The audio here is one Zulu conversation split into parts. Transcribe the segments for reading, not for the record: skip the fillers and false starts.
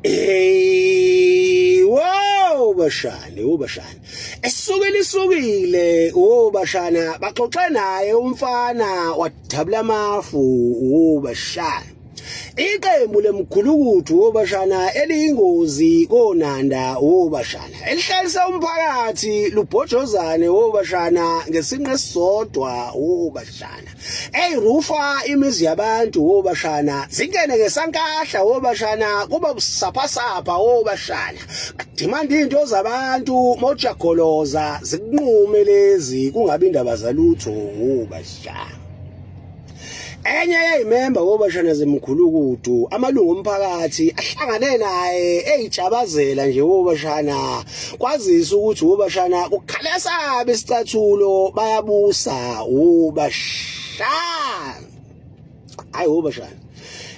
Hey, wow bashane, wo bashane. Esukile isukile, wo bashana, baxoxe naye umfana wadabula amafu, wo bashana. Iqembu lemgulukuthu wobashana eliyingozi konanda wobashana elihlalisa umphakathi lubhojozane wobashana ngesinqe esisodwa wobashana eyirufa imizi yabantu wobashana zingene ngesankahla wobashana kuba busaphasapha wobashana badimanda into zabantu mojagoloza zikunqume lezi kungabi indaba zalutho wobashana. Enye yayimemba wobashana zemkhulukudu amalungu omphakathi ahlangane naye eyijabazela nje wobashana kwazisa ukuthi wobashana kukhala sabe isicathulo bayabusa wobashana. Hayi wobashana,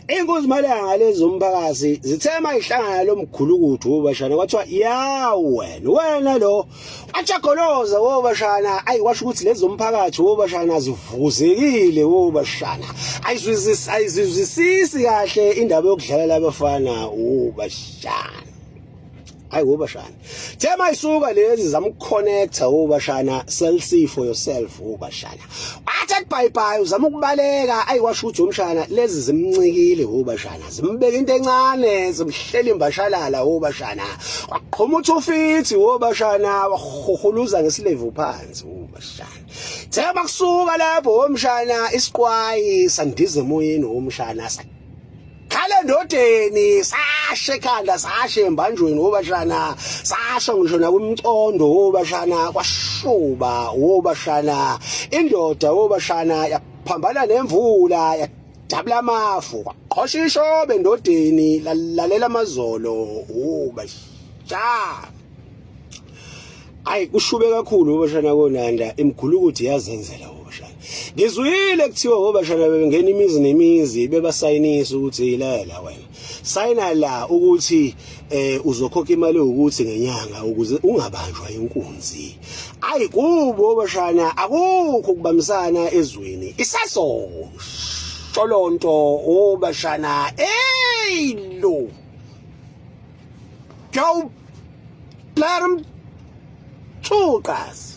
inkunzi malanga lezi zomphakathi zithe mayihlangana lo mkhulukudu wobashana kwathiwa ya wena wena lo Achagoloza wobashana ayi kwasho ukuthi lezi zomphakathi wobashana zivuzekile wobashana ayizwisisi ayizwisisi kahle indaba yokudlala labafana wobashana hayi wobashana Thema isuka lezi zamconnecta wobashana self see for yourself wobashana wathi bye bye uzama ukubaleka ayi kwasho ukuthi umshana lezi zimncikile wobashana zimbeka into encane zimhlela imbashalala wobashana waqhuma uthufithi wobashana wahuhuluza ngesilevu phansi wobashana thema kusuka lapho womshana isiqwayi sandiza emoyeni womshana khala endodeni sashe ekhanda sashe embanjweni wobashana sasho ngisho nakumcondo wobashana kwashuba wobashana indoda wobashana yaphambana nemvula yadabula amafu kwaqhosha ishobe endodeni lalalela amazolo wobashana. Ayi kushube kakhulu obashana konanda imgulukuthi yazenzela obashana. Ngizwile kuthiwa obashana bebengena imizi nemizi bebasayinisa ukuthi la la wena. Sayina la ukuthi eh uzokhokha imali ukuthi ngenyanga ukuze ungabanjwa inkunzi. Ayi kubo obashana akukho ukubambisana ezweni. Isaso sholonto obashana hey lo. Go let him talk us.